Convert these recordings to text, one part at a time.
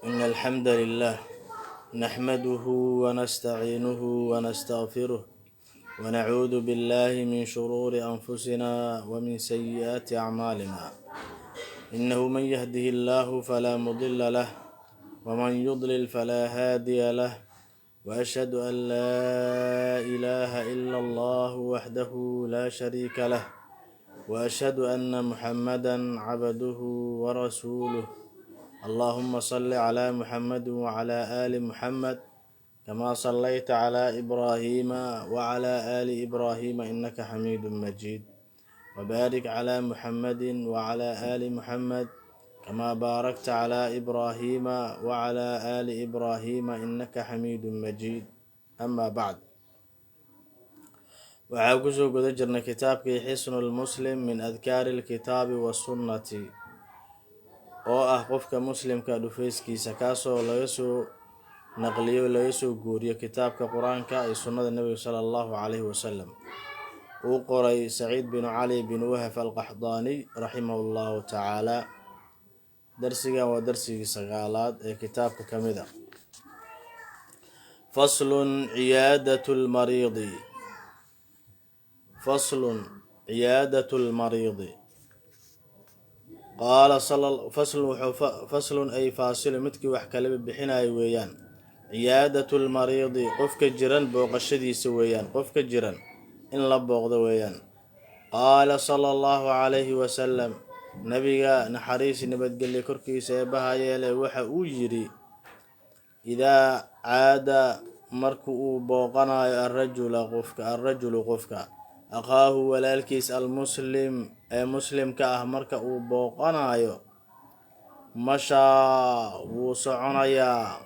إن الحمد لله نحمده ونستعينه ونستغفره ونعوذ بالله من شرور أنفسنا ومن سيئات أعمالنا، إنه من يهده الله فلا مضل له ومن يضلل فلا هادي له، وأشهد أن لا إله إلا الله وحده لا شريك له، وأشهد أن محمدا عبده ورسوله. اللهم صل على محمد وعلى آل محمد كما صليت على إبراهيم وعلى آل إبراهيم إنك حميد مجيد، وبارك على محمد وعلى آل محمد كما باركت على إبراهيم وعلى آل إبراهيم إنك حميد مجيد. أما بعد، waxaa kusoo guda jirnay kitaabkii Xisnulmuslim min adkaari alkitaabi wasunnati, oo ah qofka muslimka dhufeyskiisa, kaasoo laga soo naqliyo, laga soo guuriyo kitaabka Qur-aanka iyo sunnada Nebiga sala Allahu calayhi wasalam, uu qoray Saciid binu Cali bin Wahaf Alqaxdaaniy raximahu Llahu tacaala. Darsigan waa darsigii sagaalaad ee kitaabka ka mid a. Faslun ciyaadat lmariidi. Faslun ciyaadat lmariidi. Qaala faslun, wuxuu faslun ay faasilu, midkii wax kalaba bixinayo weeyaan. Ciyaadatu lmariidi, qofka jiran booqashadiisa weeyaan, qofka jiran in la booqdo weeyaan. Qaala sala Allahu calayhi wasalam, nabiga naxariisi nabadgelye korkiisa Eebbaha yeele, waxa uu yidhi: idaa caada, marka uu booqanayo, arajula qofka, alrajulu qofka, akhaahu walaalkiis, almuslim ee muslimka ah marka uu booqanayo, mashaa wuu soconayaa,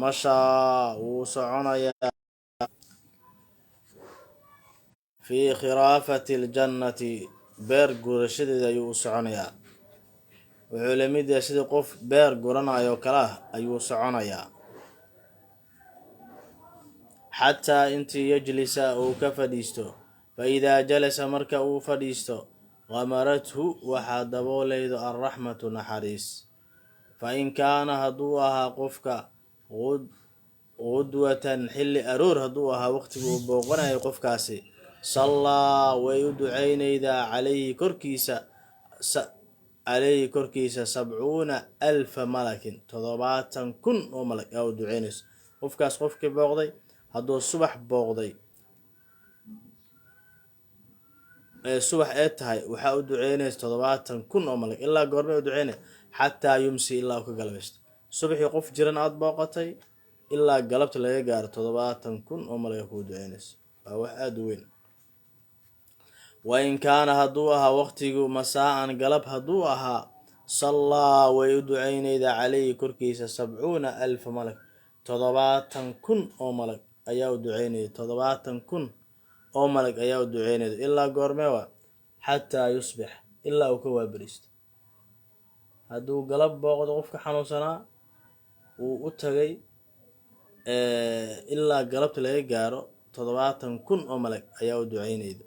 mashaa wuu soconayaa, fii khiraafati aljannati, beer gurashadeeda ayuu u soconayaa. Wuxuu la mid yahay sidii qof beer guranayo kale ah ayuu soconayaa, xataa intii yajlisa uu ka fadhiisto. Fa idaa jalasa, marka uu fadhiisto, qamarathu waxaa daboolaydo, alraxmatu naxariis. Fa in kaana, hadduu ahaa qofka, qudwatan, xilli aroor hadduu ahaa waqtiga uu booqanayo qofkaasi, sallaa way u ducaynaydaa calayhi korkiisa, calayhi korkiisa, 70,000 malakin, 70,000 oo malag aa u ducaynayso qofkaas. Qofkii booqday, hadduu subax booqday ee subax ee tahay, waxaa u duceynaysa 70,000 oo malag. Ilaa goormay u duceynay? Xataa yumsi, ilaa uu ka galabaysto. Subaxii qof jiran aada booqatay, ilaa galabta laga gaaro, 70,000 oo malaga kuu duceynayso. Waa wax aada u weyn. Wa in kaana, hadduu ahaa waqtigu, masaa-an, galab hadduu ahaa, sallaa way u duceynaydaa calayhi korkiisa, 70,000 malag, 70,000 oo malag ayaa u duceynaya, 70,000 oo malag ayaa u duceynayda. Ilaa goormee waa? Xataa yusbix, ilaa uu ka waaberisto. Hadduu galab booqdo qofka xanuunsanaa uu u tagay, ilaa galabta laga gaaro, 70,000 oo malag ayaa u duceynayda.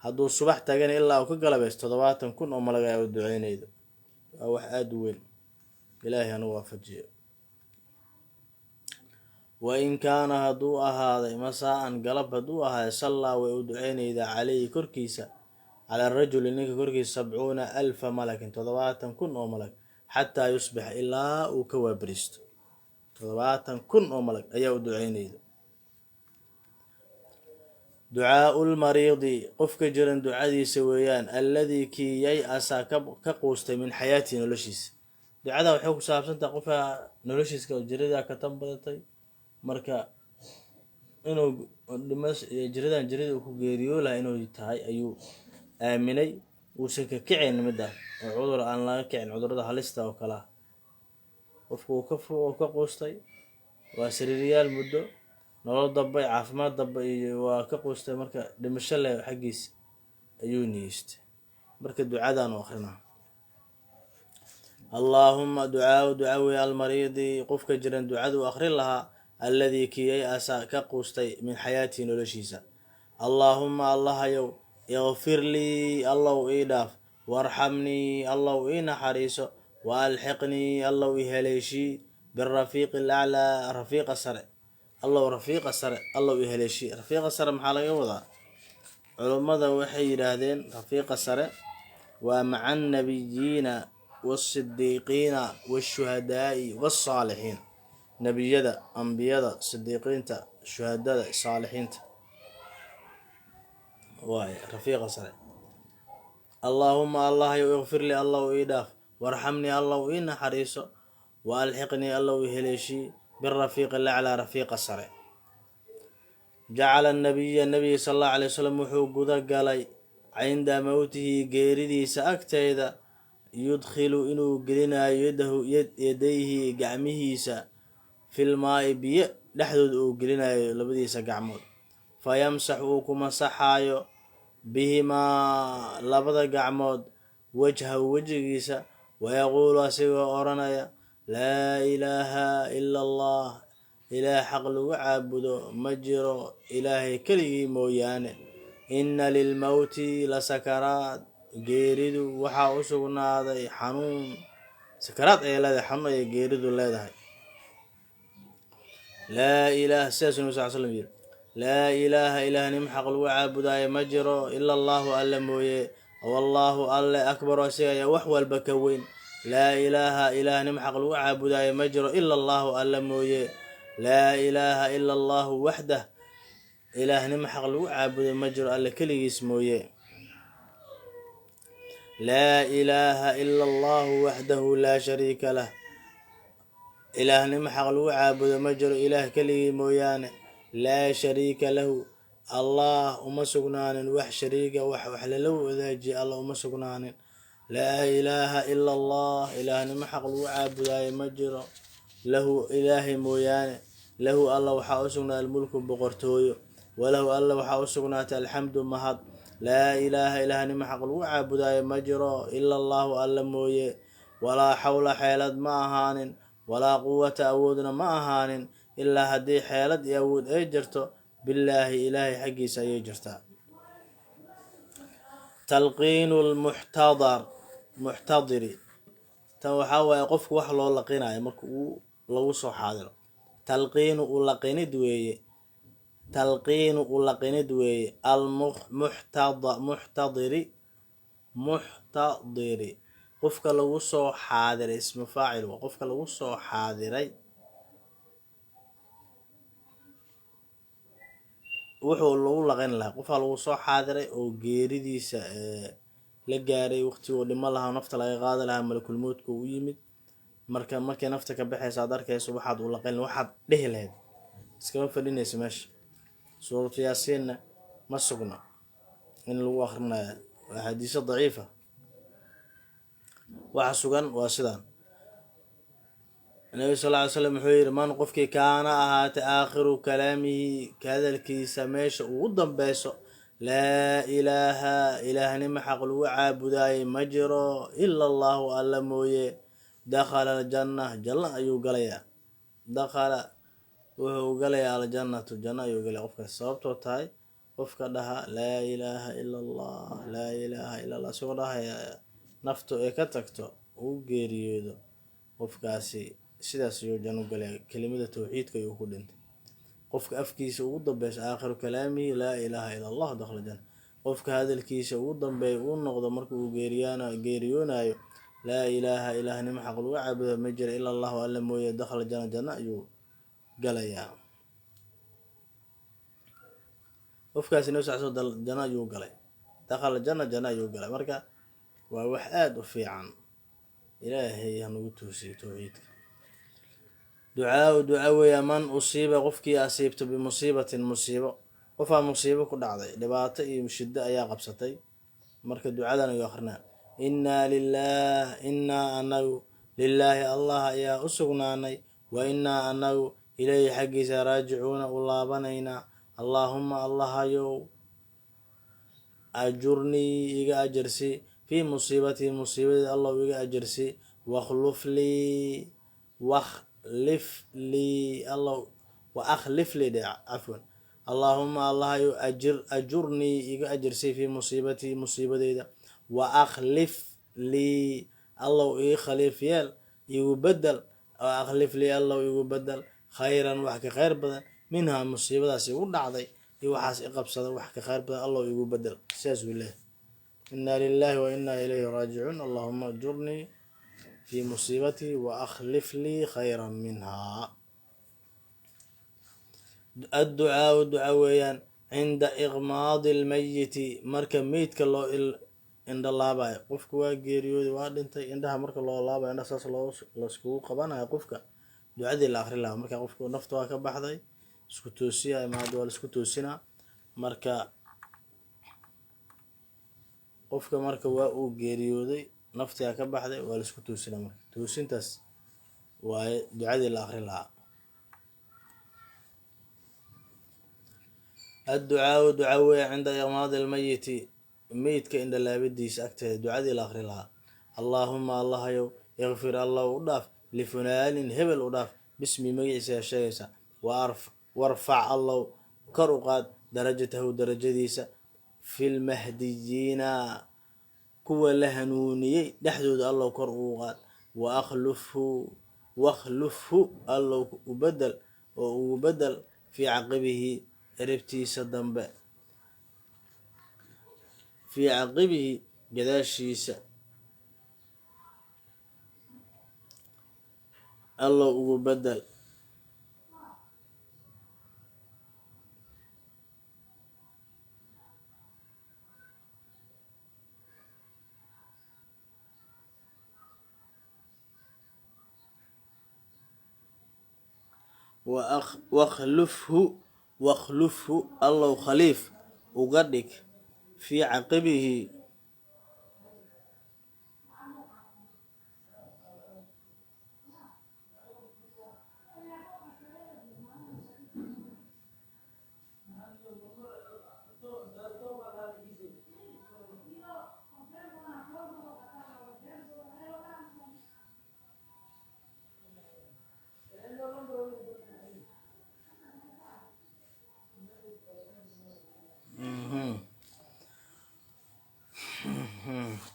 Hadduu subax tagana, ilaa uu ka galabaysto, 70,000 oo malag ayaa u duceynayda. Waa wax aada u weyn. Ilaahay hanu waafajiyo. Wa in kaana, hadduu ahaaday, masaa-an, galab hadduu ahaaday, sallaa way u duceynaydaa, calayhi korkiisa, cala arajuli ninka korkiisa, 70,000 malakin, 70,000 oo malag, xataa yusbixa, ilaa uu ka waaberisto. 70,000 oo malag ayaa u duceynayda. Ducaau lmariidi, qofka jiran ducadiisa weeyaan, alladii kii yay-asa ka quustay, min xayaatihi noloshiisa. Ducada waxay ku saabsantaha qofka noloshiiska jiradaa ka tan badatay, marka inuu dhimas jiradan jirada uu ku geeriyoo laha inuu tahay ayuu aaminay, uusan ka kicin midda oo cudur aan laga kicin, cudurada halista oo kale ah. Qofku uu ka quustay, waa sariiriyaal muddo, nolol damba, caafimaad damba iyo waa ka quustay, marka dhimasho leh xaggiisa ayuu niyeystay. Marka ducadan u akrinaa: Allaahuma ducaau duca wey, almariidi qofka jiran ducaduu akrin lahaa, alladii kii yay-asa ka quustay, min xayaatihi noloshiisa. Allaahuma Allahayow, ikfir lii, Allow ii dhaaf, waarxamnii, Allow ii naxariiso. Wa alxiqnii, Allow i haleeshii, birafiiqi alaclaa, rafiiqa sare. Allow rafiiqa sare Allow i haleeshii. Rafiiqa sare maxaa laga wadaa? Culummada waxay yidhaahdeen rafiiqa sare waa maca annabiyiina waasidiiqiina waashuhadaa'i wasaalixiin, nebiyada, ambiyada, sidiiqiinta, shuhadada, saalixiinta waay rafiiqa sare. Allaahuma, Allahyow, ikfir li, Allow ii dhaaf, warxamnii, Allow ii naxariiso, wa alxiqnii, Allow i haleeshii, birafiiqi alaclaa, rafiiqa sare. Jacala nabiya, nabiga sal allahu alay wasalam, wuxuu guda galay cinda mowtihi, geeridiisa agteeda, yudkhilu, inuu gelinayo, yadahu, yadayhi, gacmihiisa, filmaai, biyo dhexdooda uu gelinayo labadiisa gacmood, fa yamsax, uu ku masaxaayo, bihimaa, labada gacmood, wajhahu, wejigiisa, wayaquulu, asigoo odhanaya: "Laa ilaaha ila Allah, Ilaah xaq lagu caabudo ma jiro Ilaahay keligii mooyaane. Inna lilmowti la sakaraat, geeridu waxaa u sugnaaday xanuun, sakaraad ayay leedahay, xanuun ayay geeridu leedahay." Laa ilaaha, sidaasuu Nabi sal slam yiri, laa ilaaha, ilaahnimo xaq lagu caabudaayo ma jiro, ila Allahu, Alle mooye. Wallaahu, Alle, akbaru, asiga ayaa wax walba ka weyn. Laa ilaaha, ilaahnimo xaq lagu caabudaayo ma jiro, ila Allahu, Alle mooye. Laa ilaaha ila Allahu waxdah, ilaahnimo xaq lagu caabudo ma jiro Alle keligiis mooye. Laa ilaaha ila Allahu waxdahu laa shariika lah, ilaahnimo xaq lagu caabudo ma jiro Ilaah keligii mooyaane. Laa shariika lahu, Allah uma sugnaanin wax shariiga, wax lala wadaajiya Allah uma sugnaanin. Laa ilaaha ila Allah, ilaahnimo xaq lagu caabudaayo ma jiro, lahu, Ilaahay mooyaane. Lahu, Alla, waxaa u sugnaaday almulku, boqortooyo, walahu, Alla, waxaa u sugnaatay alxamdu, mahad. Laa ilaaha, ilaahnimo xaq lagu caabudaayo ma jiro, ila Allahu, Alla mooye. Walaa xawla, xeelad ma ahaanin, walaa quwata, awoodna ma ahaanin, ilaa haddii xeelad iyo awood ay jirto, billaahi, Ilaahay xaggiisa ayay jirtaa. Talqiinu lmuxtadar, muxtadiri. Tan waxaa waaye qofku wax loo laqinayo marka uu lagu soo xaadiro. Talqiinu u laqinid weeye, talqiinu u laqinid weeye, almuxtadiri, muxtadiri, qofka lagu soo xaadiray. Ismu faacil waa qofka lagu soo xaadiray. Wuxuu lagu laqin lahaa qofka lagu soo xaadiray oo geeridiisa la gaaray, waqtiguu dhimo lahaa, nafta laga qaadi lahaa, malakulmoodka u yimid. Marka markay nafta ka baxaysa aad arkayso, waxaad u laqin, waxaad dhihi lahayd, iskama fadhinaysa meesha. Suuratu Yaasiinna ma sugna in lagu akhrinayo, waa axaadiiso daciifa. Waxa sugan waa sidaan: Nabi sal ly slam wuxuu yihi: man, qofkii, kaana, ahaatay, aakhiru kalaamihi, hadalkiisa meesha ugu dambeyso, laa ilaaha, ilaahnimo xaq lagu caabudaayey ma jiro, ila Allahu, Alla mooye, dakhala aljanna, janno ayuu galayaa. Dakhala, wuxuu galayaa, aljannatu, janno ayuu galaya qofkaas. Sababtoo tahay, qofka dhaha "Laa ilaaha ila Allah, laa ilaaha ila Allah" isagoo dhahaya naftu ay ka tagto, uu geeriyoodo, qofkaasi sidaas ayuu janno galaya. Kelimada tawxiidka ayuu ku dhintay. Qofka afkiisa ugu dambeysa, aakhiru kalaamihi laa ilaaha ila Allah, dakhala janna. Qofka hadalkiisa ugu dambeeya uu noqdo marka uu geeriyoonayo "Laa ilaaha, ilaahnimo xaq lagu caabudo ma jira, ila Allahu, Alla mooye", dakhala janna, janno ayuu galayaa qofkaasi. Nabi sal sl janno ayuu galay, dakhala janna, janno ayuu galay. Marka waa wax aada u fiican. Ilaahay hanagu toosiyo towxiidka. Ducaa-u, duca weeya, man usiiba, qofkii asiibto, bimusiibatin, musiibo. Qofaa musiibo ku dhacday, dhibaato iyo shiddo ayaa qabsatay. Marka ducadan ayuu akrinaa: "Innaa lilaah, innaa anagu, lilaahi, Allah ayaa u sugnaanay, wa innaa anagu, ilayhi, xaggiisa, raajicuuna, u laabanaynaa. Allaahuma, Allahayow, ajurnii, iga ajarsi, fii musiibatii, musiibadeed Allow iga ajarsi, wakhluf lii, wakhlif lii Allow, wa akhlif lii dhe, cafwan. Allaahuma, Allahayow, ajurnii, iga ajarsii, fii musiibatii, musiibadeyda, wa akhlif lii, Allow ii khaliif yeel, igu bedel. Akhlif lii, Allow igu bedel, khayran, wax ka khayr badan, minhaa, musiibadaas igu dhacday iyo waxaas i qabsada, wax ka khayr badan Allow igu bedel. Sidaas uu leeyahay: inaa lilahi wa inaa ilayhi raajicuun, allahuma ajurnii fii musiibatii wa akhlif lii khayran minhaa. Adducaau duca weeyaan cinda iqmaadi lmayiti, marka meydka loo indhalaabayo. Qofku waa geeriyooday, waa dhintay, indhaha marka loo laabayo, indhaha saas loo laiskugu qabanayo qofka, ducadii la akri lahaa. Marka qofku nafta waa ka baxday, isku toosiya imaada, waa la isku toosinaa. Marka qofka marka waa uu geeriyooday, naftiyaa ka baxday, waa la isku toosinaa. Marka toosintaas waaye ducadii la akri lahaa. Adducaau duca weeye cinda iqmaadi lmayiti, meydka indhalaabidiisa agteeda ducadii la akri lahaa. Allaahuma, Allahayow, ikfir, Allah u dhaaf, lifulaanin, hebel u dhaaf, bismi, magaciisa ayaa sheegaysa, warfac, Allow kor u qaad, darajatahu, darajadiisa, filmahdiyiina, kuwa la hanuuniyey dhexdooda Allow kor ugu qaad, wa akhlufhu, wakhlufhu, Allow u bedel oo ugu bedel, fii caqibihi, ciribtiisa dambe, fii caqibihi, gadaashiisa Allow ugu bedel. Wakhlufhu, wakhlufhu, Allow khaliif uga dhig, fii caqibihi.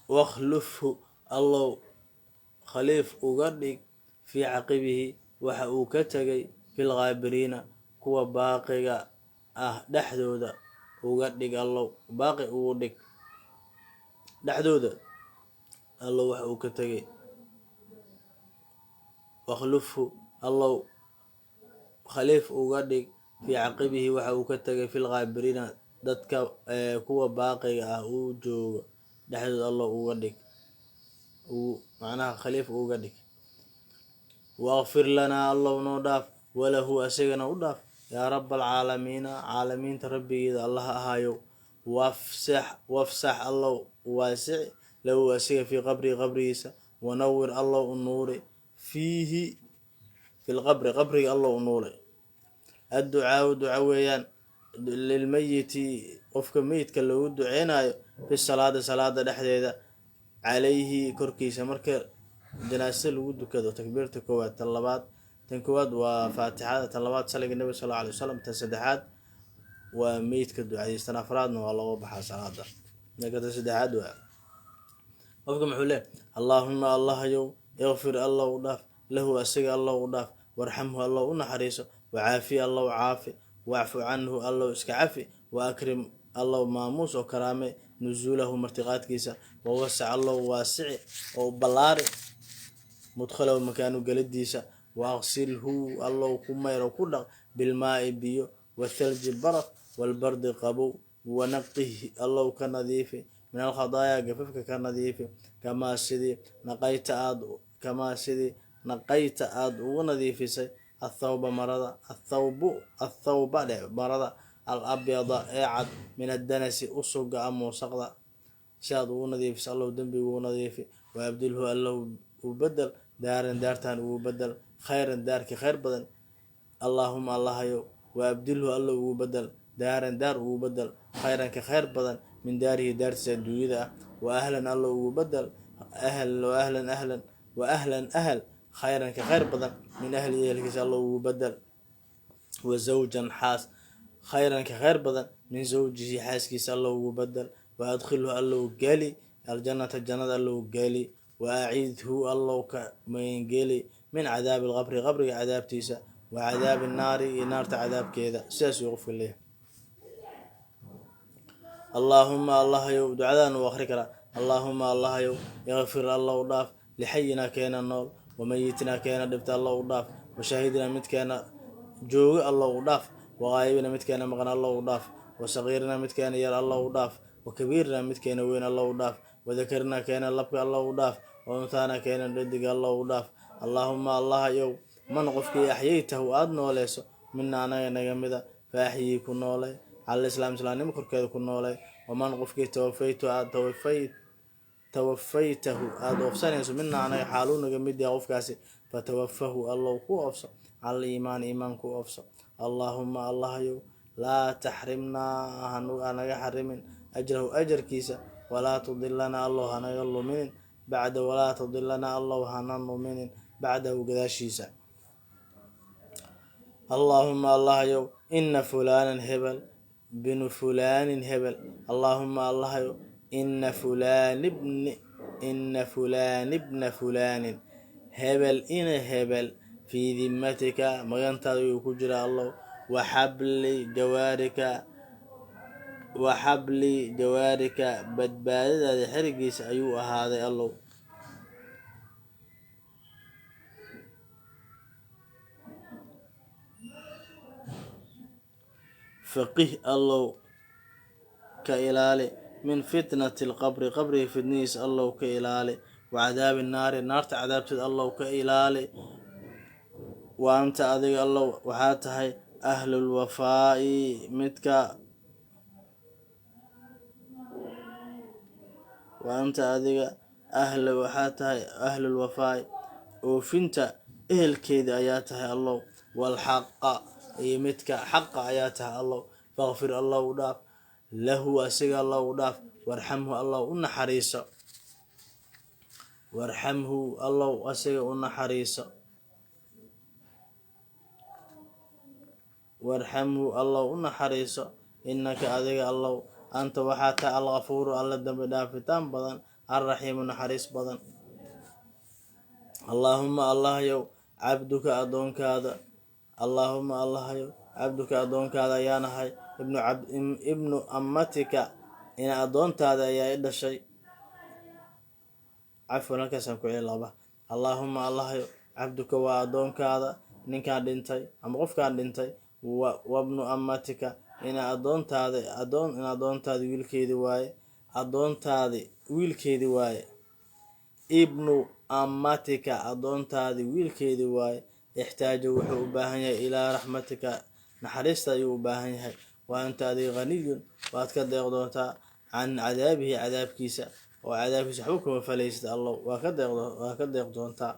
Wakhlufhu, Allow khaliif uga dhig, fii caqibihi, waxa uu ka tegay, filghaabiriina, kuwa baaqiga ah dhexdooda uga dhig. Allow baaqi ugu dhig dhexdooda, Allow, waxa uu ka tegay. Wakhlufhu, Allow khaliif uga dhig, fii caqibihi, waxa uu ka tegay, filghaabiriina, dadka kuwa baaqiga ah uu joogo dhexdooda Allow uga dhig, macnaha khaliif uga dhig. Waqfir lanaa, Allow noo dhaaf, walahu, asagana u dhaaf, yaa raba alcaalamiina, caalamiinta rabbigeeda Allaha ahayow. Wafsax, wafsax, Allow waasici, lahu, asiga, fii qabrihi, qabrigiisa, wanawir, Allow u nuuri, fiihi, fi lqabri, qabriga Allow u nuuray. Adducaau duca weeyaan lilmayiti, qofka meydka loogu duceynayo, fi salaadi, salaada dhexdeeda, calayhi, korkiisa. Marka janaase lagu dukado, takbiirta koowaad, tan labaad, tan koowaad waa faatixada, tan labaad saliga nebiga sal alla alay wasalam, tan saddexaad waa meydka ducadiis, tan afraadna waa looga baxaa salaada. Marka tan saddexaad waa qofka muxuu leehay: allaahuma, Allahayow, ikfir, Allow u dhaaf, lahu, asiga Allow u dhaaf, warxamhu, Allow u naxariiso, wacaafi, Allow caafi, wacfu canhu, Allow iska cafi, wa akrim, Allow maamuus oo karaame, nusuulahu, martiqaadkiisa, wawasac, Allow waasici oo ballaari, mudkhalahu, makaanu gelidiisa, wa aqsilhu, Allow ku mayr oo ku dhaq, bilmaai, biyo, wathalji, baraf, walbardi, qabow, wanaqih, Allow ka nadiifi, min alkhadaayaa, gafafka ka nadiifi, kamaa sidii naqayta aad, kamaa sidii naqayta aada ugu nadiifisay, athawba, marada, athawbu, athawba dhe, marada, alabyada, ee cad, min addanasi, usuga ama wasaqda si aad ugu nadiifiso, Allow dembiga ugu nadiifi. Waabdilhu, Allow u bedel, daaran, daartan ugu bedel, khayran, daarki khayr badan. Allaahuma, Allahayow, waabdilhu, Allow ugu bedel, daaran, daar ugu bedel, khayran, ka khayr badan, min daarihi, daartiisa adduunyada ah, wa ahlan, Allow ugu bedel ahl, wa ahlan, ahlan, wa ahlan, ahal, khayran, ka khayr badan, min ahlihi, ehelkiisa Allow ugu bedel, wa zawjan, xaas, khayran, ka khayr badan, min zawjihi, xaaskiisa Allow ugu bedel, wa adkhilhu, Allow geli, aljannata, jannada Allow geli. Wa acidhu, Allow ka magangeli, min cadaabi alqabri, qabriga cadaabtiisa, wa cadaabi annaari, iyo naarta cadaabkeeda. Sidaas uu qofka leeyahay. Allaahuma, Allahayow, ducadan uu akhri karaa. Allaahuma, Allahayow, ikfir, Alla u dhaaf, lixayinaa, keena nool, wamayitinaa, keena dhibta Alla u dhaaf, washaahidinaa, midkeena joogo Alla u dhaaf, waqaayibina, midkeena maqan Alla u dhaaf, wasaqiirina, midkeena yar Alla u dhaaf, wakabiirina, midkeena weyn Alla u dhaaf, wadakarina, keena labka Alla u dhaaf, wauntaana, keena dhadiga Alla u dhaaf. Allaahuma, Allahayow, man, qofkii, axyaytahu, aada nooleeso, mina, anaga naga mida, fa axyii, ku noolay, cala islaam, islaamnimo korkeeda ku noolay. Waman, qofkii, tawafaytu, aad tawafaytahu, aada oofsanayso, mina, anaga xaaluu naga mid yahay qofkaasi, fatawafahu, Allow ku oofso, cala aliimaani, iimaan ku oofso. Allaahuma, Allahayow, laa taxrimnaa, hanaga xarimin, ajrahu, ajarkiisa, walaa tudilanaa, Allow hanaga luminin, bacda, walaa tudilanaa, Allow hana luminin, bacdahu, gadaashiisa. Allaahuma, Allahayow, ina fulaanan, hebel, binu fulaanin, hebel. Allaahuma, Allahayow, ina fulaan bni, ina fulaan ibna fulaanin, hebel ina hebel, fii dimatika, magantaada ayuu ku jira Allow, waxabli jawaarika, waxabli jawaarika, badbaadadaada xerigiisa ayuu ahaaday Allow. Faqih, Allow ka ilaali, min fitnati alqabri, qabriga fitnihiisa Allow ka ilaali, wa cadaabi naari, naarta cadaabteed Allow ka ilaali. Wa anta, adiga Allow, waxaa tahay ahlulwafaa'i, midka, wa anta, adiga, ahl, waxaa tahay ahlulwafaa'i, oofinta ehelkeeda ayaa tahay Allow, walxaqa, iyo midka xaqa ayaa tahay Allow. Faqfir, Allow u dhaaf, lahu, asiga Allow u dhaaf, warxamhu, Allow u naxariiso, warxamhu, Allow asiga u naxariiso, warxamhu, Allow u naxariiso. Innaka, adiga Allow, anta, waxaa tahay, alkafuuru, Alla dambi dhaafitaan badan, alraxiimu, naxariis badan. Allaahuma, Allahyow, cabduka, addoonkaada. Allaahuma, Allahyow, cabduka, addoonkaada ayaanahay, ibnu ammatika, ina addoontaada ayaa i dhashay. Cafwan, halkaasaan ku celi laba. Allaahuma, Allahyow, cabduka, waa addoonkaada ninkaan dhintay ama qofkaan dhintay, wabnu ammatika, ina addoontaada, adoon, ina addoontaadi wiilkeedi waaye, addoontaadi wiilkeedi waaye, ibnu ammatika, addoontaadi wiilkeedi waaye. Ixtaaja, wuxuu u baahan yahay, ilaa raxmatika, naxariista ayuu u baahan yahay. Wa anta, adiga, haniyun, waad ka deeq doontaa, can cadaabihi, cadaabkiisa, oo cadaabkiisa waxba kuma falaysid Allow, waa ka deeq doontaa.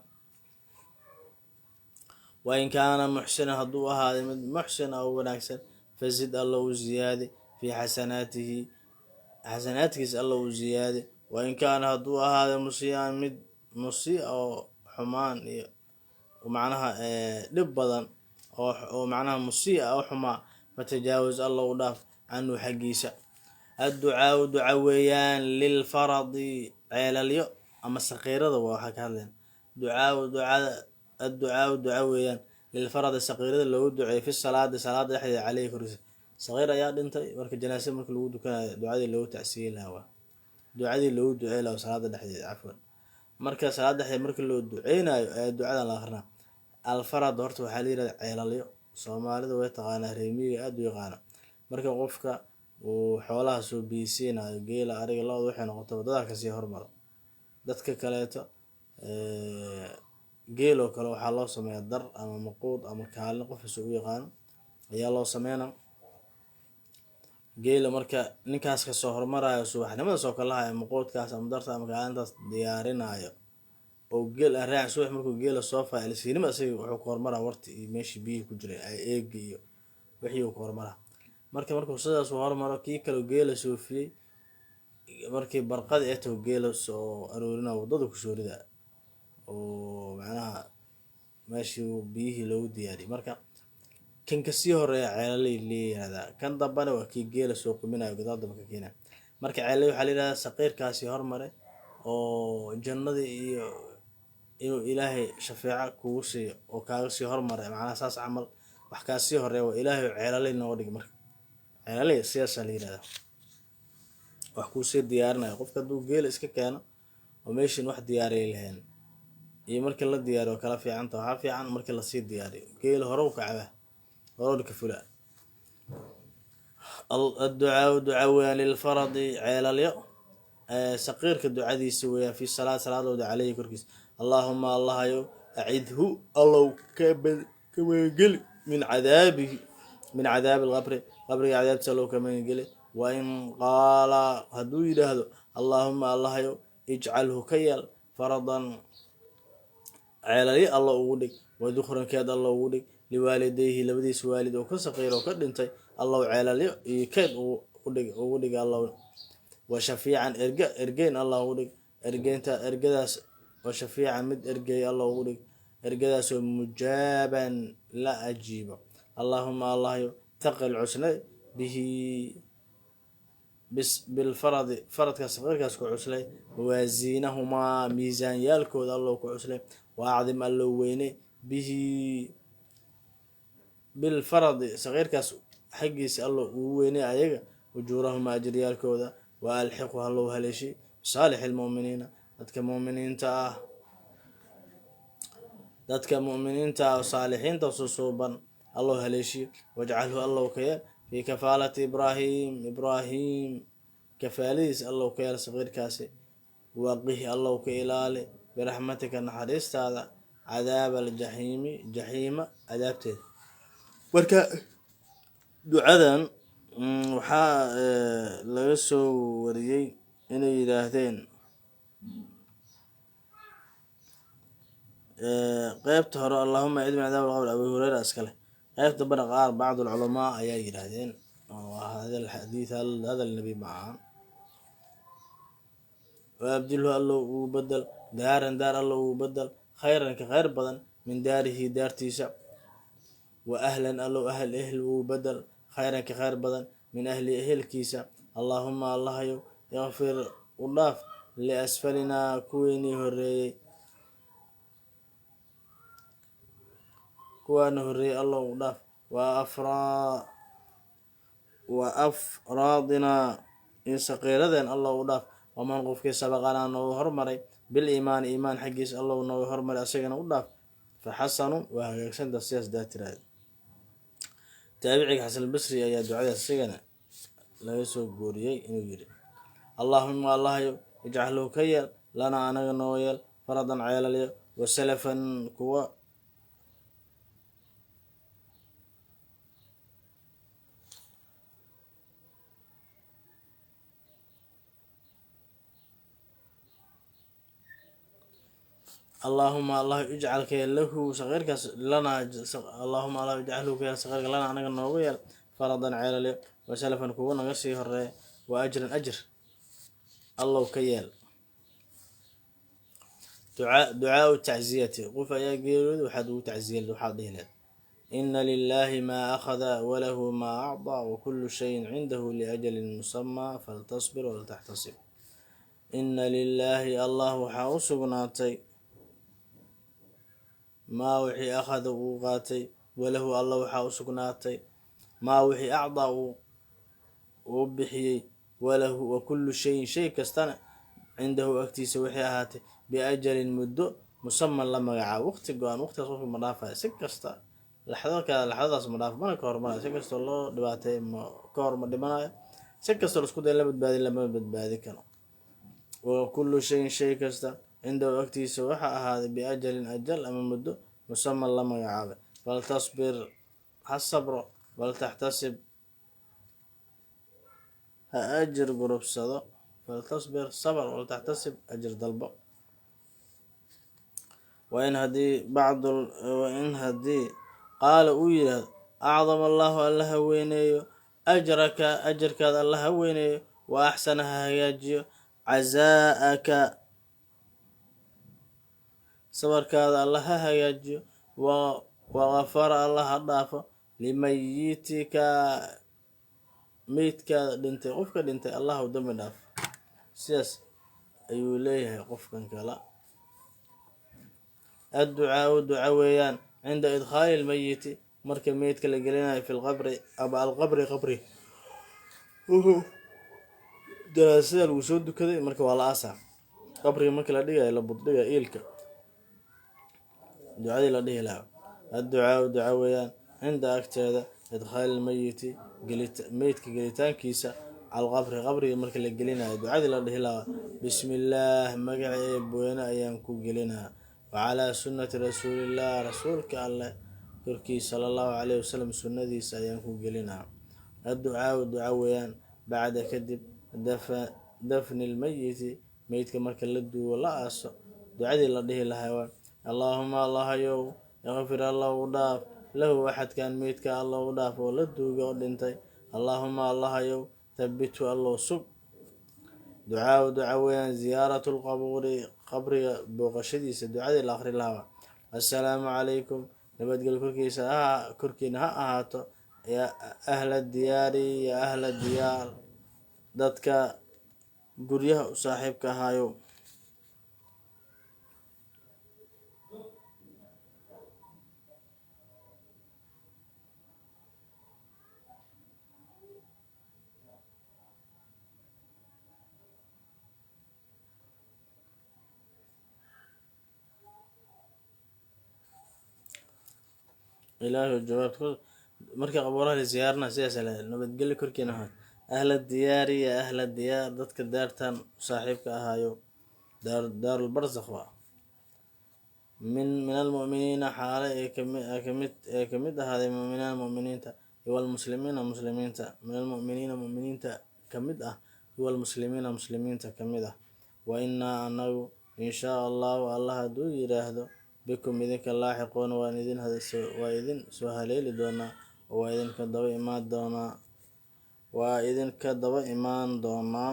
Wain kaana muxsinan, hadduu ahaaday mid muxsin ah oo wanaagsan, fazid, Alla u ziyaadi, fii xasanaatihi, xasanaadkiisa Alla u ziyaadi. Wain kaana, hadduu ahaaday, musii'an, mid musii oo xumaan iyo macnaha dhib badan oo macnaha musii'a oo xumaa, fatajaawaz, Alla u dhaaf, canhu, xaggiisa. Adducaau, duca weeyaan, lilfaradi, ceelalyo ama saqiirada waa waxaa ka hadleen. Ducaau, ducada, adducaau, duca weeyaan, lilfaradi, saqiirada loogu duceeyo, fi salaadi, salaada dhexdeeda, caleyhi, korkiisa. Saqiir ayaa dhintay, marka janaasa marka lagu dukanayo, ducadii loogu tacsiyin lahaa waa ducadii loogu ducey lahaa salaada dhexdeeda. Cafwan, marka salaada dhexdeeda marka loo duceynayo ayaa ducadan la akrinaa. Alfarad horta waxaa la yirahda ceelalyo, Soomaalida way taqaanaa, reemiyiga aada u yaqaana. Marka qofka uu xoolaha soo biyisiinayo, geela, ariga, lo-da, waxay noqoto, dadaa kasii hormaro dadka kaleeto. Geeloo kale waxaa loo sameeyaa dar ama maquud ama kaalin, qofkasta u yaqaano ayaa loo sameynaa geela. Marka ninkaas kasoo hormarayo subaxnimada soo kalahayo, maquudkaas ama darta ama kaalintaas diyaarinayo oo geel aan raacin, subax markuu geela soo fayo alisiinima, isaga wuxuu ku hormaraa warti iyo meeshii biyihii ku jiray, eegi iyo wixii uu ku hormaraa. Marka markuu sidaas u hormaro, kii kale geela soofiyey, markii barqadi ay taho, geela soo aroorina, waddada kusoo rida oo macnaha meeshii biyihii loogu diyaariyey. Marka kan kasii horeeya ceelalay la yihahdaa, kan dambana waa kii geela soo quminayo, gadaal damba ka keenaya. Marka ceelay waxaa la yihahdaa saqiirkaasi hormare Oo jannada iyo inuu Ilaahay shafeeco kugu siiyo oo kaaga sii hormaray, macnaha saas camal wax kaa sii horeeya waa Ilaahay ceelalay nooga dhig. Marka ceelalay sidaasaa la yihahdaa, wax kuusii diyaarinaya. Qofka hadduu geela iska keeno oo meeshin wax diyaariyay lahayn iyo markii la diyaariyo kala fiicanta. Waxaa fiican markii lasii diyaariyo, geela horow ka cabaa, horowna ka fula. Adducaau duca weyaan lilfaradi, ceelalyo saqiirka ducadiisa weeyaan, fi salaad, salaadooda, caleyhi korkiisa. Allaahuma Allahayow, acidhu allow ka magangeli, min cadaabihi, min cadaabi alqabri, qabriga cadaabtiisa allow ka magangeli. Wain qaala, hadduu yidhaahdo, allaahuma Allahayow, ijcalhu ka yeel faradan, ceelalyo alla ugu dhig, wadukhrankeed alla ugu dhig, liwaalidayhi, labadiisa waalid oo ka saqiir oo ka dhintay allow ceelalyo iyo keyd ugu dhig allow, wa shafiican, erge ergeyn allah ugu dhig, ergeynta ergadaas, wa shafiican, mid ergeey alla ugu dhig, ergadaasoo mujaaban, la ajiibo. Allaahuma Allahyo, thaqil cuslay, bihi bilfaradi, faradka saqiirkaas ku cuslay, mawaasiinahumaa, miisaanyaalkooda allow ku cuslay, wa acdim, allow weyne, bihi bilfaradi, saqiirkaas xaggiisa allow ugu weynay ayaga, ujuurahumaa, ajiryaalkooda, wa alxiqu, allow haleeshay, bisaalixi lmu'miniina, dadka mu'miniinta ah, dadka mu'miniinta ah oo saalixiinta susuuban allow haleeshiyo. Wajcalhu allow ka yeel fii kafaalati Ibraahim, Ibraahim kafaaladiis allow ka yeel saqiirkaasi. Waqihi, allow ka ilaali, biraxmatika, naxariistaada, cadaaba aljaxiimi, jaxiima cadaabteeda. Marka ducadan waxaa laga soo wariyey inay yidhaahdeen qeybta hore, "Allahuma acid min cadaab alqabr", Abu Hureyra iskale. Qeybta dambena qaar bacd alculamaa ayaa yidhaahdeen oo hada alxadiid hadal nabi ma ahan. Waabdilhu, allow ugu bedel, daaran, daar allow ugu bedel, khayran, ka khayr badan, min daarihi, daartiisa, wa ahlan, allow ahl, ehl ugu bedel, khayran, ka khayr badan, min ahli, ehelkiisa. Allaahuma Allahayow, ikfir, u dhaaf, liasfalinaa, kuweenii horeeyey, kuwaana horeeyey allow u dhaaf, wa afraadinaa, iyo saqiiradeen allow u dhaaf, waman, qofkii, sabaqanaa, nooga hormaray, biliimaani, iimaan xaggiisa allow nooga hormaray, asagana u dhaaf. Fa xasanun, waa hagaagsanta sidaas daa tiraahda. Taabiciga Xasanulbasri ayaa ducadaas isagana laga soo gooriyey inuu yidhi, allaahuma Allahayow, ijcalhu ka yeel, lanaa, anaga noo yeel, faradan, ceelalyo, wa salafan, kuwa allaahuma Allah ijcal ka yeel lahu, saqiirkaas, lanaa, allaahuma Allah ijcalhu ka yeel saqiirka, lanaa, anaga noogu yeel, faradan, ceelalyo, wa salafan, kuwa naga sii horeeya, wa ajran, ajir allow ka yeel. Ducaau tacziyati, qof ayaa geeriyooday, waxaad ugu tacziyen, waxaad dhihi leed: ina lilaahi maa akhada walahu maa acdaa, wakulu shayin cindahu liajalin musamaa, faltasbir waltaxtasib. Ina lilaahi, Allah waxaa u sugnaatay, maa wixii, akhada, uu qaatay, walahu, allah waxaa u sugnaatay, maa wixii, acdaa, uu bixiyey, walahu, wa kullu shayin, shay kastana, cindahu, agtiisa waxay ahaatay, biajalin, muddo, musaman, la magacaabo, waqti go-an. Waqtigaas qofka ma dhaafayo, si kasta laxdaka laxdadaas ma dhaaf, mana ka hormarayo. Si kastoo loo dhibaateey ma ka hor ma dhimanayo, si kastoo laisku day la badbaadin lama badbaadi karo. Wa kullu shayin, shay kasta, cindahu, agtiisa waxaa ahaaday, biajalin, ajal ama muddo, musaman, la magacaabay. Faltasbir, ha sabro, waltaxtasib, ha ajir gurubsado. Faltasbir, sabr, waltaxtasib, ajir dalbo. Wain haddii bacd, wain haddii qaala, uu yidhaahdo, acdama allahu, alla ha weyneeyo, ajraka, ajarkaada alla ha weyneeyo, wa axsana, ha hagaajiyo, cazaa'aka, sabarkaada alla ha hagaajiyo, wagafara, alla ha dhaafo, limayitika, meydkaada dhintay, qofka dhintay allah u dambi dhaafo. Sidaas Ayuu leeyahay qofkan kale. Adducaau duca weeyaan cinda idkhaali lmayiti, marka meydka la gelinayo, fi lqabri ama alqabri, qabri. Wuxuu janaasada lagu soo dukaday, marka waa la aasaa, qabriga marka la dhigayo, la buddhigayo iilka, ducadii la dhihi lahaa. Adducaau duca weeyaan cinda, agteeda, idkhaali lmayiti, meydka gelitaankiisa, alqabri, qabriga marka la gelinayo, ducadii la dhihi lahaa. Bismi illaah, magaca Eebweyne ayaan ku gelinaa, wacalaa sunnati rasuulillaah, rasuulka Alleh korkiisa, sala Allahu caleyhi wasalam, sunnadiisa ayaan ku gelinaa. Adducaau duca weeyaan bacda, kadib, dafni lmayiti, meydka marka la duugo, la aaso, ducadii la dhihi lahaa waa: Allaahuma, Allahayow, ikfir, Alla u dhaaf, lahu, axadkan meydka Alla u dhaaf oo la duuga oo dhintay. Allaahuma, Allahayow, thabbithu, Allow sug. Ducaau duca weeyaan ziyaaratu lqabuuri, qabriga booqashadiisa, ducadii la aqri lahaa. Assalaamu calaykum, nabadgel korkiisa korkiina ha ahaato, yaa ahla diyaari, yaa ahla diyaar, dadka guryaha u saaxiibka ahaayo. Ilaahu jawaabta marka qabuuraha la ziyaarana sidaas la nabadgelyo korkiina ahaato, ahla diyaari, ya ahla diyaar, dadka daartan saaxiibka ahaayo, daarulbarzakh waa. Min almu'miniina, xaale ee kamid ee kamid ahaaday, muminiina, muminiinta, iwalmuslimiina, muslimiinta, min almu'miniina, muminiinta kamid ah, iwalmuslimiina, muslimiinta kamid ah. Wa innaa, anagu, inshaa Allahu, Allah hadduu yiraahdo, bikum, idinka, laaxiquuna, waan idin waa idin soo haleeli doonaa oo waa idinka daba imaan doonaa, waa idinka daba imaan doonaa.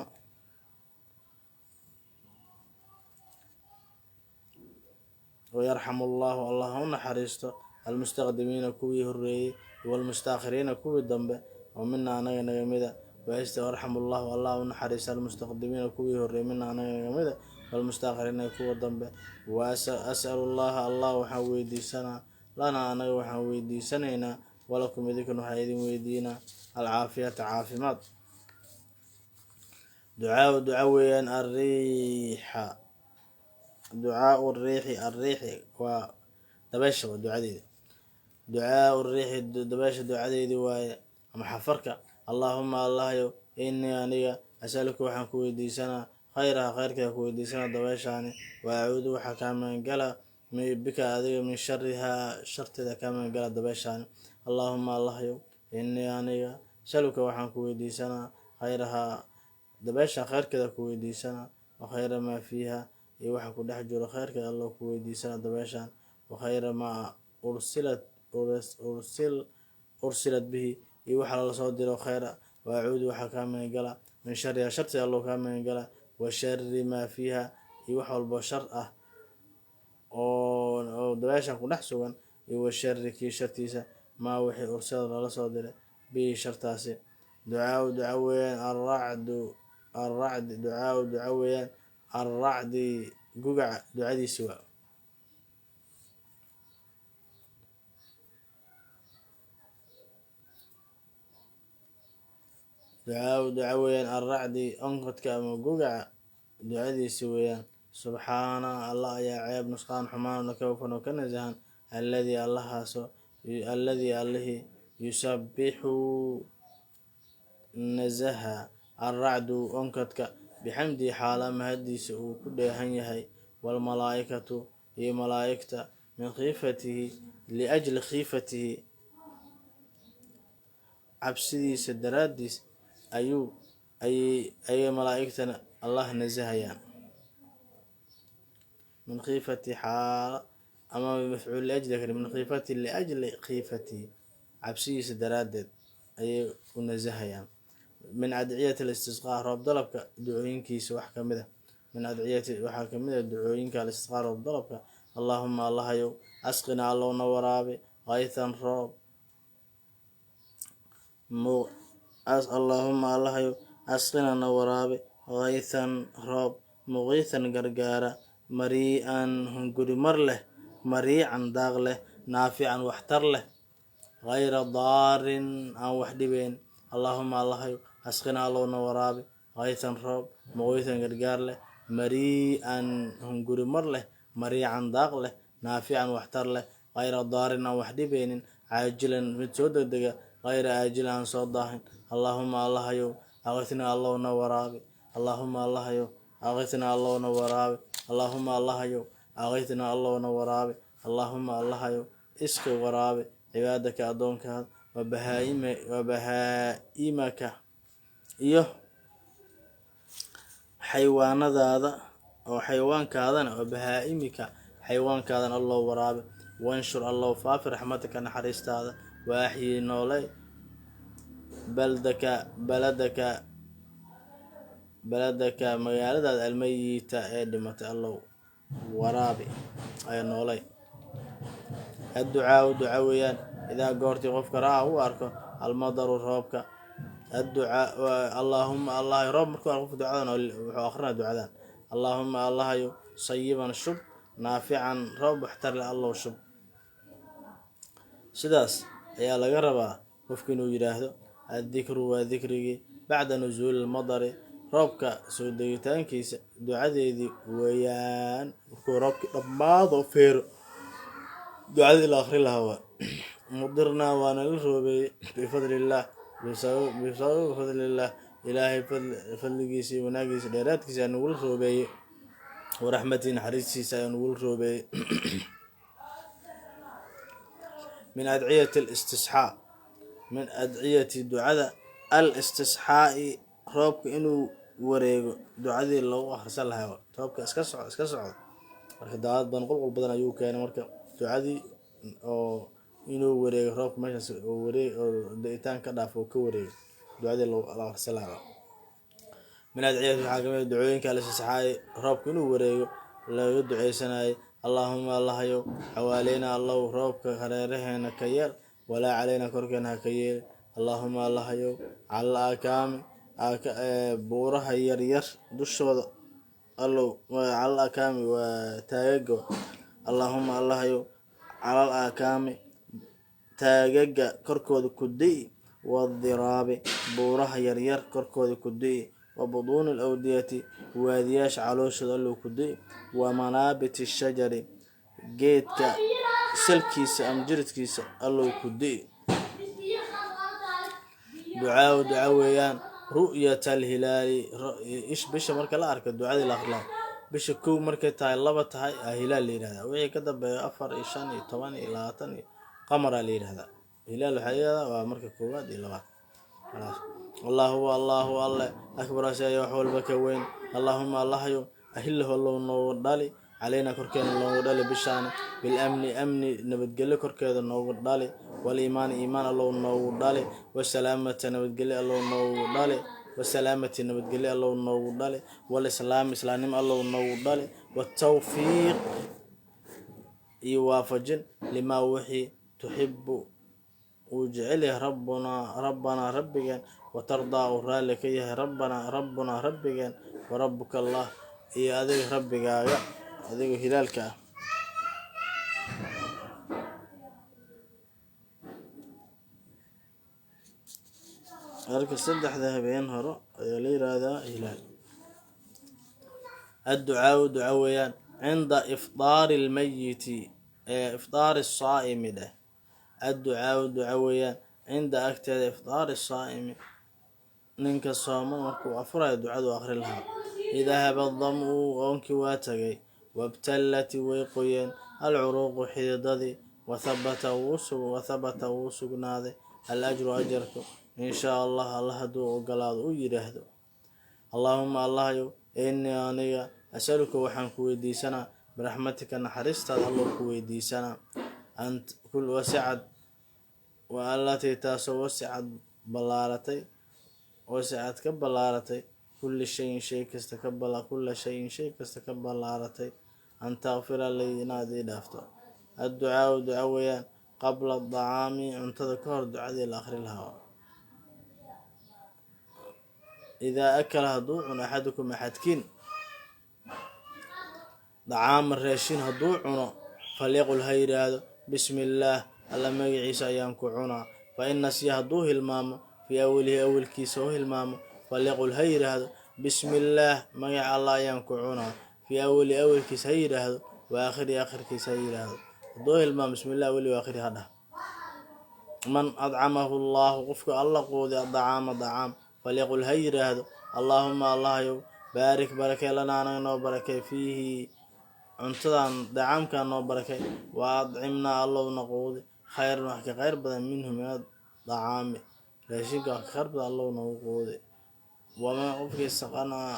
Wayarxamu Allahu, Allah ha u naxariisto, almustaqdimiina, kuwii horeeyey, walmustaakhiriina, kuwii dambe oo mina, anaga naga mida. Yarxamu Allahu, Allah u naxariisto, almustaqdimiina, kuwii horeeyey, mina, anaga naga mida, walmustaakhiriina, kuwa dambe. Wa as'alu Allaha, Allah waxaan weydiisanaa, lanaa, anaga waxaan weydiisanaynaa, walakum, idinkuna waxaan idin weydiinaa, alcaafiyata, caafimaad. Ducaau duca weeyaan ariixa, ducaau riixi. Ariixi waa dabeesha, waa ducadeeda. Ducaau riixi, dabeesha ducadeedii waaye, ama xafarka. Allaahuma, Allahyow, inii, aniga, asaluka, waxaan ku weydiisanaa, khayraha, khayrkeeda ku weydiisanaa dabeeshaani, wa acuudu, waxaa kaa magangala, bika, adiga, min sharihaa, sharteeda kaa magangala dabeeshaani. Allaahuma, Allahyow, inii, aniga, asaluka, waxaan ku weydiisanaa, khayrahaa, dabeesha khayrkeeda ku weydiisanaa, wa khayra maa fiiha, iyo waxa ku dhex jiro khayrkeeda Allo ku weydiisanaa dabeeshan, wa khayra maa ursilat ursil ursilat bihi, iyo waxa lala soo diro khayra. Wa acuudu, waxaa kaa magangala, min shariha, sharteeda Allo kaa magangala, wa shari maa fiiha, iyo wax walbo shar ah oo dabeeshan ku dhex sugan, iyo wa shari, kii shartiisa, maa wixii, ursilad, lala soo diray, bihi, shartaasi. Ducaau duca weeyaan arracdu, arracdi. Ducaau duca weeyaan arracdi, gugaca ducadiisi waa. Ducaau duca weeyaan arracdi, onkodka ama gugaca ducadiisi weeyaan. Subxaana, Allah ayaa ceeb, nusqaan, xumaan ka hufan oo ka nasahan, alladii, Allahaaso, alladii, Allihii, yusabbixu, nasaha, alracdu, onkadka, bixamdihi, xaala mahadiisa uu ku dheehan yahay, waalmalaa'ikatu, iyo malaa'igta, min khiifatihi, liajli khiifatihi, cabsidiisa daraaddiis ayuu ayay malaa'igtana Allah nasahayaan. Min khiifati xaala ama mafcuul liajli kale, min khiifati, liajli khiifatihi, cabsidiisa daraaddeed ayay u nasahayaan. Min adciyati alistisqaa, roob dalabka ducooyinkiisa wax kamid a. Min adciyati, waxaa kamid a ducooyinka, alistisqaa, roob dalabka. Allaahuma, Allahayow, asqina, Allowna waraabi, kaytan, roob. Allaahuma, Allahayow, asqina, na waraabi, kaytan, roob. Muqiitan gargaara, marii'an hungurimar leh, mariican daaq leh, naafican waxtar leh, hayra daarin aan wax dhibeyn. Allaahuma Allahayow, asqina allowna waraabi kaytan roob muqiitan gargaar leh, marii'an hungurimar leh, mariican daaq leh, naafican waxtar leh, hayra daarin aan wax dhibeynin, caajilan mid soo degdega, hayra aajilan aan soo daahin. Allaahuma Allahayow, aqitnaa allowna waraabi. Allaahuma Allahayow, aqitnaa allowna waraabi. Allaahuma Allahayow, aqitnaa allowna waraabi. Allaahuma Allahayow, isqi waraabi cibaadaka addoonkaada, wa bahaa-imaka iyo xaywaanadaada oo xayawaankaadana, wa bahaa-imika xayawaankaadana allow waraabi. Wanshur allow faafi raxmataka naxariistaada, wa axyii nooley baldaka baladaka baladaka magaaladaada almayita ee dhimatay allow waraabi ee nooley. Adducaau duca weeyaan idaa goortii qofka ra-a u arko almadaru roobka. Adducaa allaahuma Allah roob markuu arko qofka ducadan wuxuu akrinaa ducadan: Allaahuma Allahayo, sayiban shub, naafican roob waxtar leh allow shub. Sidaas ayaa laga rabaa qofku inuu yidhaahdo. Addikru waa dikrigii bacda nusuuli lmadari, roobka soo degitaankiisa ducadeedii weeyaan. Markuu roobkii dhammaado feero, ducadii la akri lahaa waa: mudirnaa waana la roobeeyey bifadlillaah, bisababi fadlillaah, ilaahay fadligiisa iyo wanaagiisa dheeraadkiisa ayaa nagula roobeeyey, waraxmatii naxariistiisa ayaa nagula roobeeyey. Min adciyati alistisxaa, min adciyati ducada al-istisxaa'i, roobka inuu wareego ducadii lagu akhrisan lahaa. Roobka iska soco, iska socdo, marka daadad badan, qulqul badan ayuu keenay. Marka ducadii oo inuu wareego roobka meeshaas oo wareeg oo da-itaan ka dhaaf oo ka wareego, ducadii la akhrisan lahaa. Min adciyati waxaa kamid ducooyinka al-istisxaa'i, roobka inuu wareego laga duceysanayay: Allaahuma Allahayow, xawaaleyna allow roobka hareeraheena ka yeel, walaa caleyna korkeena ha ka yeelin. Allaahuma Allahayow, calal aakaami buuraha yaryar dushooda allow, calal aakaami waa taagaga. Allaahuma Allahayow, calal aakaami taagaga korkooda ku di'i, wadiraabi buuraha yaryar korkooda ku di'i, wa buduuni alawdiyati waadiyaasha calooshooda allow ku di'i, wa manaabiti shajari geedka salkiisa ama jiridkiisa allow ku di'i. Ducaa duca weeyaan ru'yat alhilaali, ish bisha marka la arko ducadii la akhri lahaa. Bisha 1 markay tahay, 2 tahay aa hilaal la yihahdaa. Wixii ka dambeeya 4 iyo 5 iyo 10 iyo 20 iyo qamaraa la yihahdaa. Hilaal waxaa la yihahdaa waa marka koowaad iyo labaad. Allahu allahu alle akbar, asi ayaa wax walba ka weyn. Allaahuma Allahayow, ahillahu allow noogu dhali caleynaa korkeena noogu dhali bishaani bilamni amni nabadgelyo korkeeda noogu dhali, waliimaani iimaan allow noogu dhali, wasalaamata nabadgelyo allow noogu dhali, wasalaamati nabadgelyo allow noogu dhali, walislaami islaamnimo allow noogu dhali, watawfiiq iyo waafajin limaa wixii tuxibu uu jecel yahay rabbunaa rabbanaa rabbigeen, watardaa uu raalli ka yahay rabbanaa rabbunaa rabbigeen, wa rabbuka allah iyo adiga rabbigaaga, adiga hilaalka ah. Marka saddexda habeen hore ayaa la yiraahdaa hilaal. Adducaau duca weeyaan cinda ifdaari lmayiti ee ifdaari saa'imi dheh. Adducaau duca weeyaan cinda agteeda ifdaari saa'imi, ninka sooman markuu afurayo ducadu akhri lahaa. Idahaba damu oonkii waa tagay, wabtallati way qoyeen, alcuruuqu xididadii, wathabata wuu sugnaaday al ajru ajarku, in shaa allah, alla hadduu ogolaado uu yidhaahdo. Allaahuma Allahayow, innii aniga asaluka waxaan ku weydiisanaa biraxmatika naxariistaada allow ku weydiisanaa, wasicad wa allatii taasoo wasicad ballaaratay, wasicad ka ballaaratay kulli shayin shay kasta ka kulla shayin shay kasta ka ballaaratay, an takfira lii inaad ii dhaafto. Adducaau duca weeyaan qabla dacaami, cuntada ka hor ducadii la akhri lahaa. Idaa akala hadduu cuno axadukum axadkiin Dacaama raashin hadduu cuno, falyaqul ha yidhaahdo bismi illaah, Alla magaciisa ayaan ku cunaa. Fa in nasiya hadduu hilmaamo, fii awalihi awalkiisa u hilmaamo, falyaqul ha yidhaahdo bismi illaah, magaca Allah ayaan ku cunaa. Fii awali awalkiisa ha yidhaahdo, wa aakhirihi aakhirkiisa ha yidhaahdo. Hadduu hilmaamo bismi illah awali wa aakhiri ha dhah. Man adcamahu allaahu, qofka Alla quudi adacaama dacaam, falyaqul ha yidhaahdo allaahuma Allahayow baarik barakee lanaa anaga noo barakee, fiihi cuntadan dacaamkan noo barakay, wa adcimnaa Allowna quudi khayran wax ka khayr badan, minhu min adacaami raashinka wax ka khayr badan Allow nagu quudi. Waman qofkii saqanaa,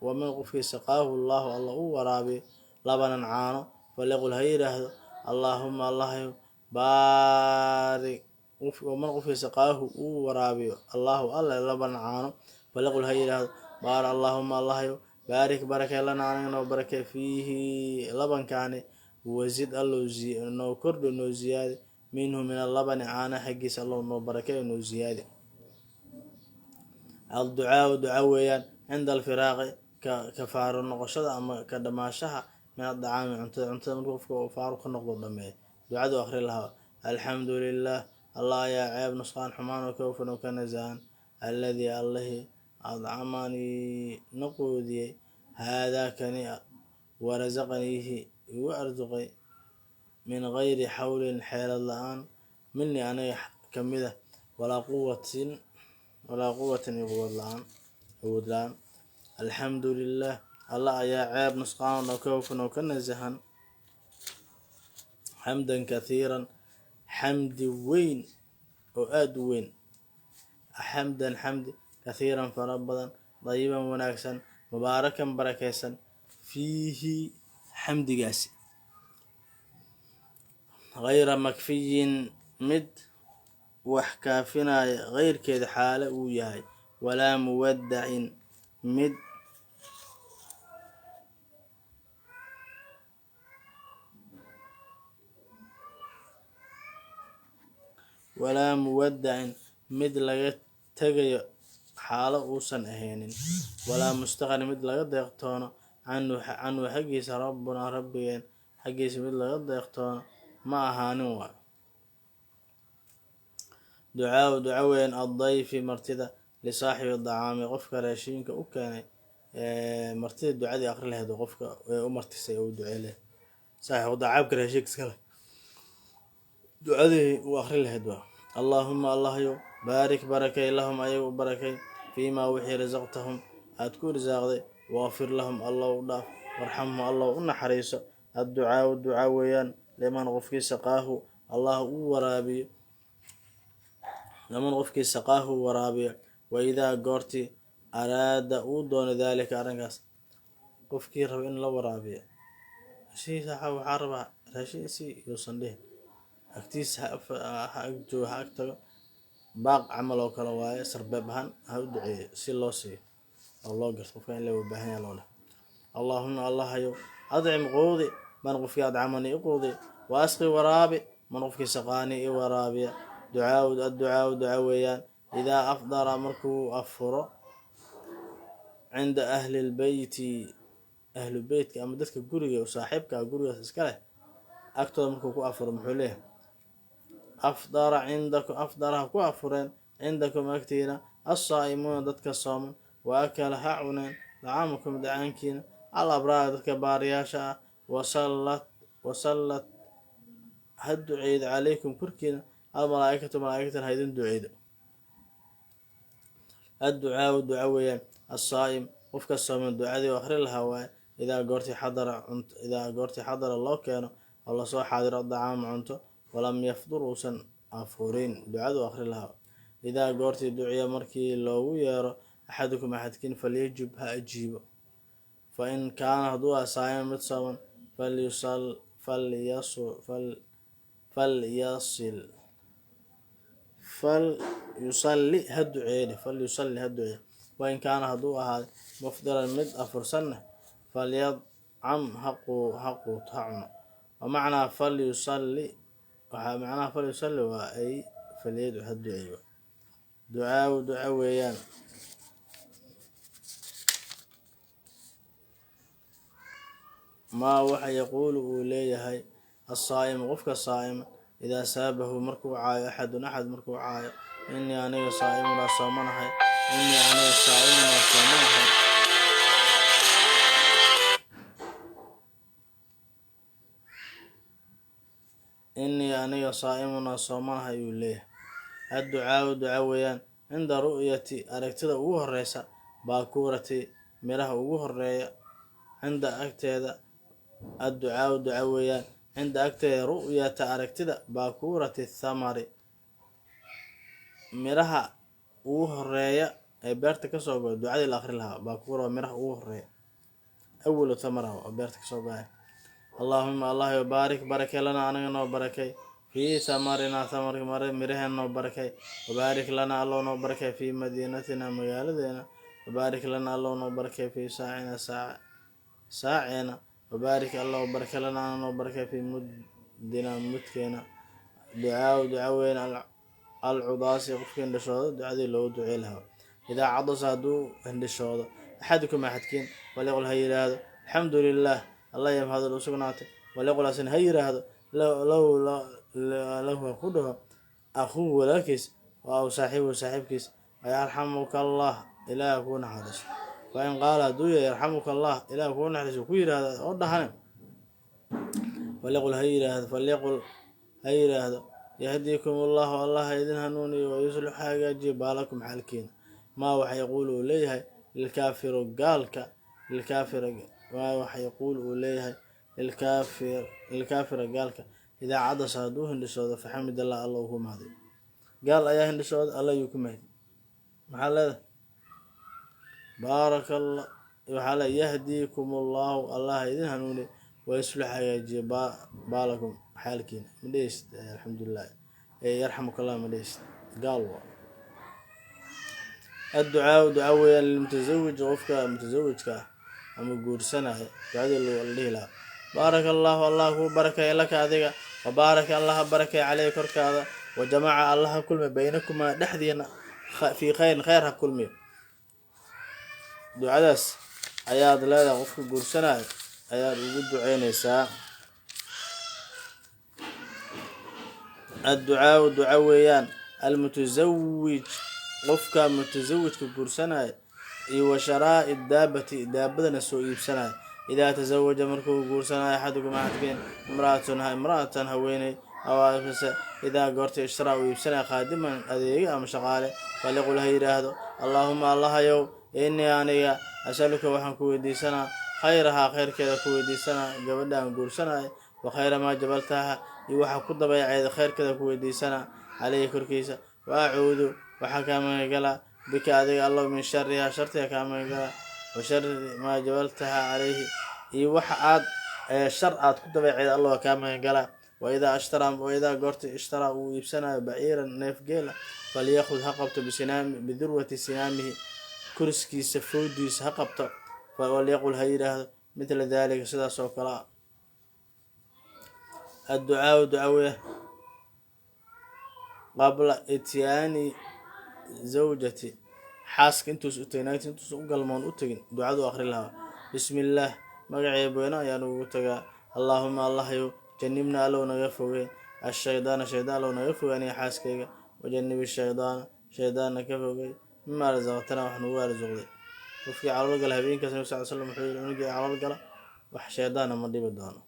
waman qofkii saqaahu allaahu Alla u waraabiyo labanan caano, falyaqul ha yidhaahdo allaahuma Allahayow baarik. Waman qofkii saqaahu uu waraabiyo allaahu Alle labanan caano, falyaqul ha yidhaahdo baar allaahuma Allahayow baarik barakee lana anaga noo barakee, fiihi labankaani, wasid Allow noo kordhi noo ziyaadi, minhu min allabani caana xaggiisa Allow noo barakee noo ziyaadi. Adducaau duca weeyaan cinda alfiraaqi ka faaro noqoshada ama ka dhamaashaha, min adacaami cuntada. Cuntada markuu qofka uu faaro ka noqdo dhameeyo, ducadu akhri lahaa: alxamdu lilah, Allah ayaa ceeb nusqaan xumaan oo ka hufan oo ka nasahan, alladii Allahii adcamanii na quudiyey, haadaa kani, warasaqaniihi igu arsuqay, min gayri xawlin xeelad la-aan, minii aniga kamid ah, walaa quwatin walaa quwatin iyo quwad la-aan, awood la-aan. Alxamdu lilah, Allah ayaa ceeb nusqaan oo ka hufan oo ka nasahan, xamdan kathiiran xamdi weyn oo aada u weyn, xamdan xamdi kathiiran fara badan, dayiban wanaagsan, mubaarakan barakaysan, fiihi xamdigaasi, hayra makfiyin mid wax kaafinaya keyrkeeda xaale uu yahay, walaa muwadacin mid walaa muwadacin mid laga tegayo xaalo uusan ahaynin, walaa mustaqni mid laga deeqtoono, canhu xaggiisa, rabbunaa rabbigeen xaggiisa mid laga deeqtoono ma ahaanin waay. Ducaau duca weyn addayfi martida, lisaaxibi dacaami qofka raashinka u keenay martida ducadii aqri lahayd oo qofka u martisay oo u ducey lahayd, saaxibu dacaamka raashinka iskale ducadii uu aqri lahayd waa: allaahuma Allahyow baarik barakay lahum ayaga u barakay, fiimaa wixii rasaqtahum aad ku irsaaqday, waqfir lahum Allow u dhaaf, warxamhum Allow u naxariiso. Adducaau duca weeyaan liman qofkii saqaahu Allah uu waraabiyo, liman qofkii saqaahu waraabiyo, wa idaa goortii araada uu doono daalika arrinkaas. Qofkii raba in la waraabiyo raashinkiisa, waxaa rabaa raashin si yuusan dhihin, agtiisa ha ag joogo, ha ag tago, baaq camal oo kale waaye, sarbeeb ahaan ha u duceeyo si loo siiyo oo loo garto qofka in loo baahan yahay loo leh. Allaahuma Allahayow adcim quudi man qofkii adcamanii i quudi, wa asqi waraabi man qofkii saqaanii i waraabiya. Ducaau adducaau duca weeyaan idaa afdara markuu afuro, cinda ahli lbeyti ahlu beytka ama dadka guriga u saaxiibka ah gurigaas iska leh agtooda markuu ku afuro, muxuu leeyahay? Afdara cindakum, afdara ha ku afureen, cindakum agtiina, assaa'imuuna dadka sooman, wa akala ha cuneen, dacaamakum dacaankiina, al abraar dadka baariyaasha ah, wasallat wasallat ha duceydo, calaykum korkiina, almalaaikatu malaaigtan ha idin duceydo. Adducaau duca weeyaan assaa'im qofka sooman ducadii u akhri lahaa waaye, idaa goortii xadara cunto, idaa goortii xadara loo keeno oo lasoo xaadiro dacaama cunto, walam yafdur uusan afurin, ducadu akhri lahaa. Idaa goortii duciya markii loogu yeero, axadukum axadkiin, falyajib ha ajiibo. Fa in kaana hadduu ah saa'iman mid sooman, falyusal falyasu fal falyasil falyusalli ha duceeye, falyusalli ha duceeye. Wain kaana hadduu ahaaday mufdiran mid afursanna, falyadcam ha quuto, ha cuno. Wamacnaa falyusalli, waxaa macnaha falyusalli waa ay falyadcu ha duceeyo. Ducaaw duca weeyaan Maa waxa yaquulu uu leeyahay asaa'imu qofka saa'ima idaa saabahu markuu caayo axadun axad markuu caayo. Inii aniga saa'imun waa soomanahay, inii aniga saa'imun waa soomanahay. Inii aniga saa'imun waa soomanahay uu leeyahay. Adducaau duca weeyaan cinda ru'yati aragtida ugu horeysa baakuurati miraha ugu horeeya cinda agteeda. Adducaau duca weeyaan cinda agteeda ru'yata aragtida baakuurati thamari miraha ugu horeeya ee beerta kasoo go'ay, ducadii la akhri lahaa. Baakuura waa miraha ugu horeeya, awalu thamara oo beerta kasoo go'ay. Allaahuma allahyo baarik barakay lana anaga noo barakay fii thamarinaa thamarka miraheen noo barakay. Wabaarik lana allow noo barakay fii madiinatina magaaladeena. Wabaarik lana allow noo barakay fii saacina saaceena. Wabaarik allow barakay lana ana noo barakay fii muddina mudkeena. Ducaa duca weyn alcudaasi qofka hindhishooda ducadii loogu ducey lahaa. Idaa cadasa hadduu hindhishoodo axadukum axadkiin falyaqul ha yidhaahdo alxamdu lilaah, allah ya mahadal u sugnaatay. Walyaqul asna ha yidhaahdo lahu ha ku dhaho akhuuhu walaalkiis aw saaxiibuhu saaxiibkiis yarxamuka allah, ilaah kuu naxariiso. Fa in qaala hadduu yahay yarxamuka allah, ilaah kuu naxariiso ku yidhaahdo oo dhahane, falyaqul ha yidhaahdo, falyaqul ha yidhaahdo yahdiikum allahu, allah ha idin hanuuniyo, wayuslix ha hagaajiyo baalakum xaalkiina. Maa waxa yaquulu uu leeyahay lilkaafiru gaalka, lilkaafira maa waxa yaquulu uu leeyahay lilkaafir lilkaafira gaalka idaa cadasa hadduu hindhisoodo faxamid allah, alla uu ku mahday. Gaal ayaa hindhisooda, alla ayuu ku mahdi. Maxaa leedahay? Baaraka allah. Waxaa le yahdiikum allahu, allah ha idin hanuuniyo, wayuslix hagaajiyo baalakum xaalkiina. Ma dheheysid alxamdulilah yarxamuka allah, ma dheheysid, gaal waa. Adducaau duca weeyaan lilmutasawij qofka mutasawijka ah ama guursanaya ducadii la dhihi lahaa. Baaraka allahu, allah kuu barakeey laka adiga, wabaaraka allah ha barakeey caleyhi korkaada, wajamaca allah ha kulmi baynakumaa dhexdiina fii khayrin khayr ha kulmiyo. Ducadaas ayaad leedahay qofka guursanaya ayaad ugu duceyneysaa. Adducaau duca weeyaan almutasawij qofka mutasawijka guursanaya iyo wa sharaa'i daabati daabadana soo iibsanaya. Idaa tasawaja markuu guursanayo axadukum axadkeen imraatun imra'atan haweeney aw amase idaa goorta ishtaraa uu iibsanaya khaadiman adeege ama shaqaale, falyaqul ha yidhaahdo allaahuma allahayow inii aniga asaluka waxaan ku weydiisanaa khayrahaa khayrkeeda ku weydiisanaa gabadha aan guursanaya, wa khayra maa jabaltaha iyo waxaa ku dabeeceeda khayrkeeda ku weydiisanaa caleyhi korkiisa, wa acuudu waxaa kaa magangalaa bika adiga allow min sharihaa shartiga kaa magangalaa, wa shari maa jabaltaha caleyhi iyo waxa aad shar aad ku dabeeceeda allow kaa magangalaa. Waidaa ashtaraa waidaa goorta ishtaraa uu iibsanayo baciiran neef geela falyakhud ha qabto bisinaami bidurwati sinaamihi kuriskiisa foodiisa ha qabto, walyaqul ha yidhaahdo midla daalika sidaas oo kale ah. Adducaau duca weya qabla ityaani zawjati xaaska intuus u tegin naagta intuusan u galmoon u tegin ducadu akhri lahaa. Bismi illaah magacee beena ayaan ugu tagaa. Allaahuma allahyow janibna allow naga fogey ashaydaana shaydaan allow naga fogey aniga xaaskayga, wajanibi shaydaana shaydaanna ka fogey mima rasaqtana wax nagu arsuqday. Qofkii calool gala habeenkaas nabi sal slam wuxuu yihi cunugii calool gala wax shaydaana ma dhibi doono.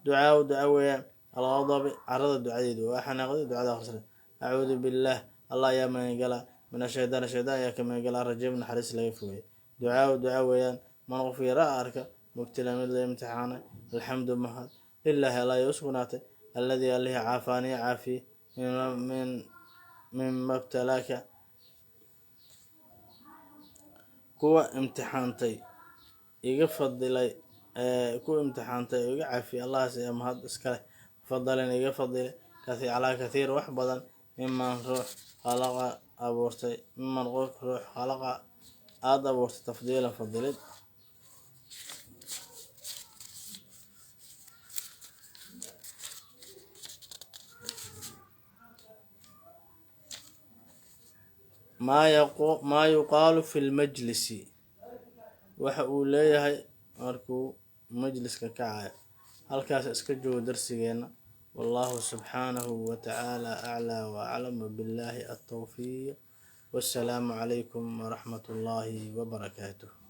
Ducaa duca weeyaan alqadabi carada ducadeedu waa xanaaqday ducada akhrisay. Acuudu billaah allah ayaa magangalaa min ashaydaani shaydaan ayaa ka magangalaa rajiim naxariis laga fogey. Ducaa duca weeyaan man qofkii ra'a arka mubtila mid la imtixaanay alxamdu mahad lilaahi allah ayaa u sugnaatay alladii allihii caafaaniya caafiyey min mima btalaaka kuwa imtixaantay iga fadilay ku imtixaantay oo iga caafiyey allahaas ayaa mahad iskale fadalin iga fadilay calaa kathiir wax badan miman ruux khalaqa abuurtay miman qof ruux khalaqa aada abuurtay tafdiilan fadilid. Maa yuqaalu fi lmajlisi waxa uu leeyahay markuu Majliska kacayo halkaas iska joogo darsigeena. Wallahu subxaanahu wa tacaala aclaa wa aclam, wabillaahi altowfiiq, wassalaamu calaykum waraxmat ullaahi wabarakaatuh.